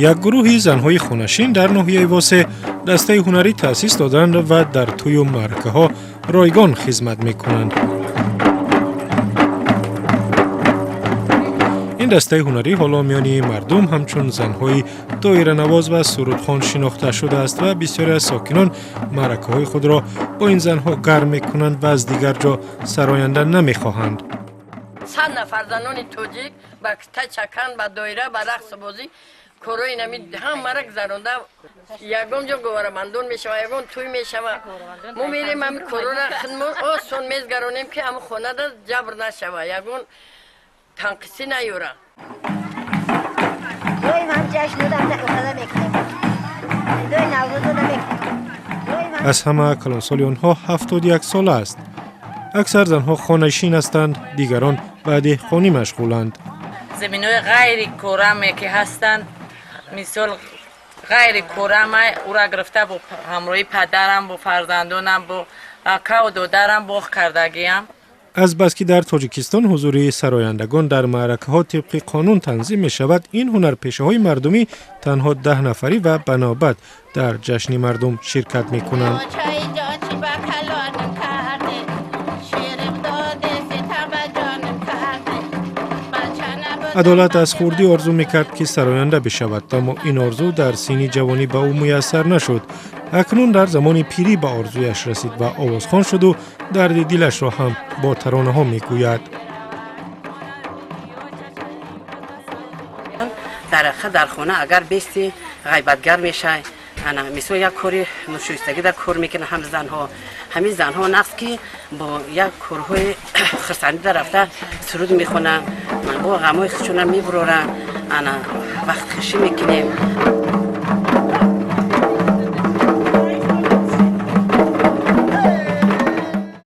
Як гурӯҳи занҳои хонашин дар ноҳияи Восе дастаи ҳунарӣ таъсис доданд ва дар тӯю маъракаҳо ройгон хизмат мекунанд. Ин дастаи ҳунарӣ ҳоло миёни мардум ҳамчун занҳои доиранавоз ва сурудхон шинохта шудааст ва бисёре аз сокинон маъракаҳои худро бо ин занҳо гарм мекунанд ва аз дигар ҷо сароянда намехоҳанд. 100 нафар занони тоҷик ба чакан, ба доира, ба рақсу бозӣ, корҳои нами ҳамара гузаронда, ягон ҷо говарамандон мешава, ягон тӯй мешава, мо мерем, ҳами корора худмо осон мезгаронем, ки ҳами хонада ҷабр нашава, ягон танқисӣ наёра. Доим ҳам ҷашн мекунем, дои Наврӯзо мекунем. Аз ҳама калонсоли онҳо 71 сола аст. Аксар занҳо хонашин ҳастанд, дигарон ба деҳқонӣ машғуланд. Заминҳои ғайри кораме ки ҳастанд, мисол, ғайри корама, ура гирифта, бо ҳамроҳи падарам, бо фарзандонам, бо акаву додарам боғ кардагиам. Азбаски дар Тоҷикистон ҳузури сарояндагон дар маъракаҳо тибқи қонун танзим мешавад, ин ҳунарпешаҳои мардумӣ танҳо 10 нафарӣ ва ба навбат дар ҷашни мардум ширкат мекунанд. Адолат аз хурдӣ орзу мекард, ки сароянда бишавад, аммо ин орзу дар синни ҷавонӣ ба ӯ муяссар нашуд. Акнун дар замони пирӣ ба орзуяш расид ва овозхон шуду дарди дилашро ҳам бо таронаҳо мегӯяд. Дар ҳақиқат, дар хона агар бести, ғайбатгар мешай. Ана, мисол, як кори ношоистагӣ дар кор мекунанд ҳам занҳо. Ҳамин занҳо нақс, ки бо як корҳои хурсандӣ дар рафта суруд мехонанд, бо ғамҳои худшона мебуроранд. Ана, вақтхушӣ мекунем.